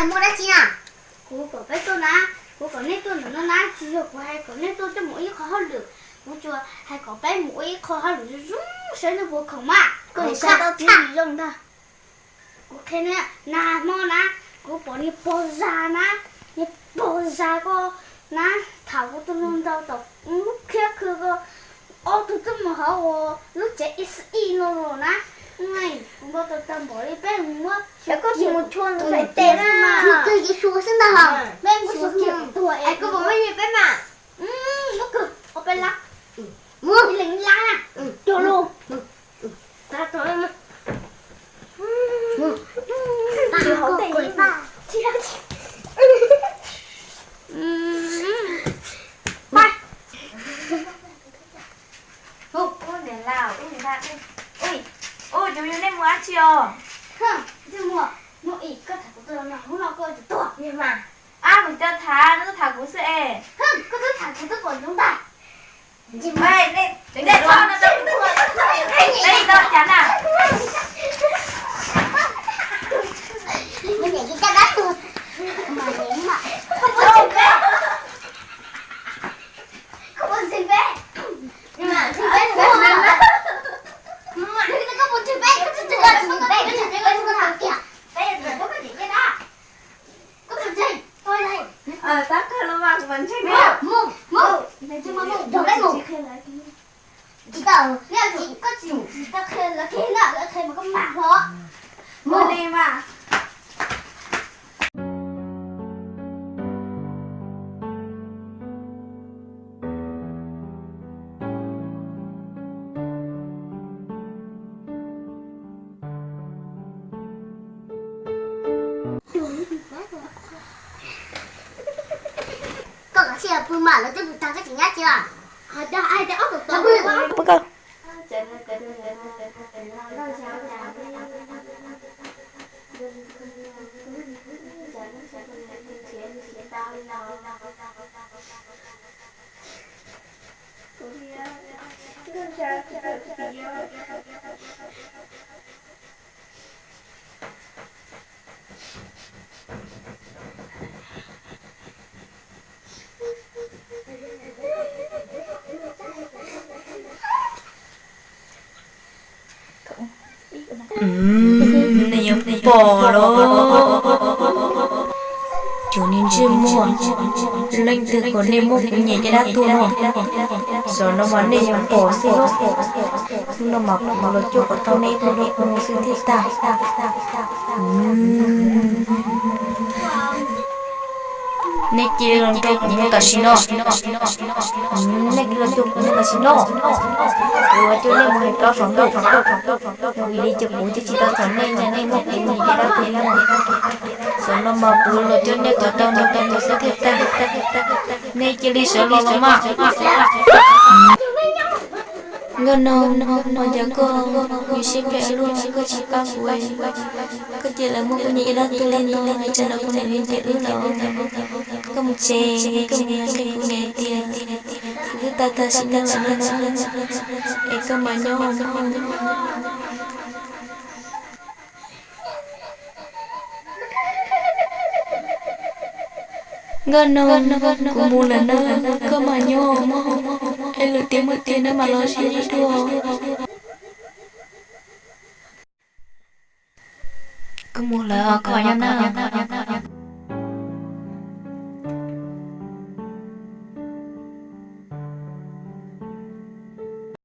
Muaj dab tsi na? Kuv kom peb tuaj na, kuv kom nej tuaj ntawm no na, tsis yog kuv hais kom nej tuaj coj mus ua ib qho hauj lwm, kuv tsuas hais kom peb mus ua ib qho hauj lwm zoo zoo saib nej puas khoom mas. Koj saib tau tshaj zoo ntag. Kuv qhia nej, nag hmo na, kuv pom niag pog zag na, niag pog zag ko na, tham kuv tus hluas nraug tom lub khiab khw ko, ob tug twb mus hauv lub tsev ib xwb ib no los na. Kuv npau taws tag npaum li peb muab koj tsis mus chua tus tes xwb mas. Tus tes xwb ntag. Peb muab kiag tuag es koj puas muab peb mas. Muab kiag ob peb lab, ib leeg ib lab na, cog lus. Ub, ub, niam laus, ub, niam laus, ub, ub, ub, cov yug nej mus dab tsi os? Mus, mus ib, koj tham kuv tus no, hnub no koj yuav tsum tuag. Niam mas, ab, kuv tsis tau tham, nej twb tham kuv xwb es. Koj twb tham kuv twb pom ntsoov ntag. Nej txhob no rau kuv tuag, nej tau cas na? Tab kawg los mas kuv mam ntseeg. Tsis tau, nej tsis, koj tsis, tsis tau qhia lawv kiag na, lawv qhia mas koj mam hlo. Mus li mas. Koj kav tsij pw mas, lawv twb pw tag koj tseem nyab tsis los? Pw koj. Nej yuav pom los, cov niag ntsej muag, leej twg kom nej muab kuv niam caj dab tuag no? Zaum no mas nej yuav pom xwb. Hnub no mas kuv los cuab kom tau nej ib tug dua kuv mus xwb thiaj tag. Nej cia li los nrog kuv mus tam sim no. Nej cia li los nrog kuv mus tam sim no. Kuv yuav coj nej mus hais plaub saum ntuj. Vim li ces kuv twb tsis tau txog nej, nej muab kuv niam caj dab tuag li no. Zaum no mas kuv los coj nej kom tau nrog kuv mus xwb thiaj tag. Nej cia li sawv los los mas. Nkauj Noog, ua cas koj yuav siab phem ua luaj, koj tsis pab kuv, koj cia li muab kuv niam caj dab tuag li no, tsam no kuv niam li ntiam wb lawm. Koj mus tsev, koj mus qhia kuv niam tias wb twb tag sim neej lawm no, es koj mam nyob mog. Nkauj Noog, kuv mus lawm na, koj mam nyob mog, es lwm tiam muaj tias nej mam los sib ntsib dua. Kuv mus lawm, koj mam nyob na.